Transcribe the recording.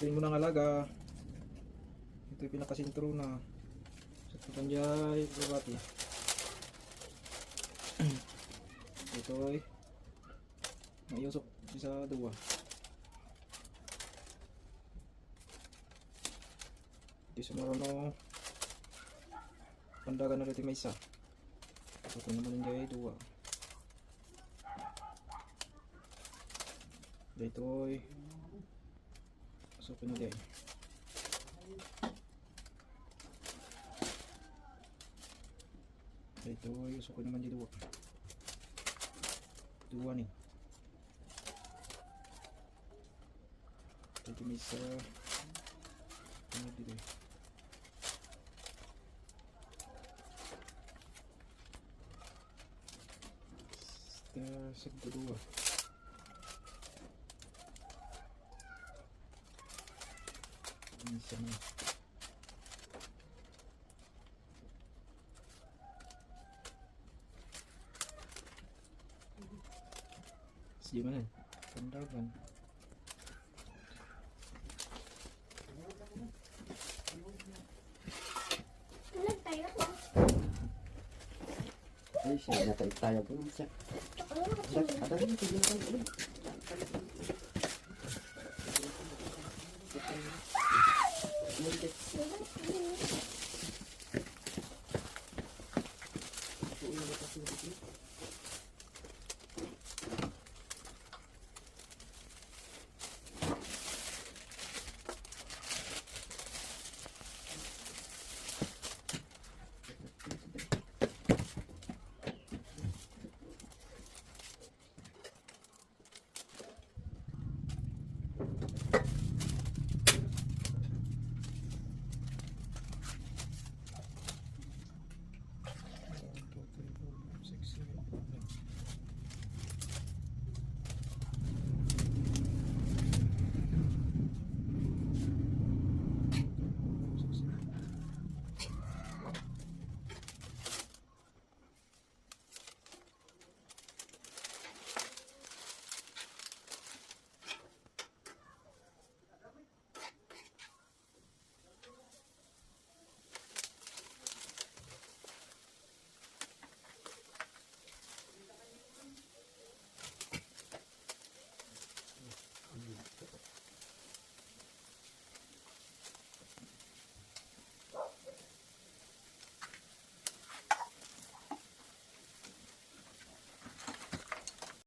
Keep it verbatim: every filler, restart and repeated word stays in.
Ito muna nga laga. Ito yung pinakasentro na. Sa tutan jay, bati. Ito'y maiusok sa dua. Ito sa marono. Pandagan na rin maysa. Ito naman yung jay dua. Daytoy. Usok na jay. Daytoy, usok naman di dua. Dua ni. Daytoy maysa. Ano dito? Sa, sa dua. Ang isa na. Sige man eh. Pandagan. Ay, siya, natay tayo po siya. Ada, ada, ada, ada, ada.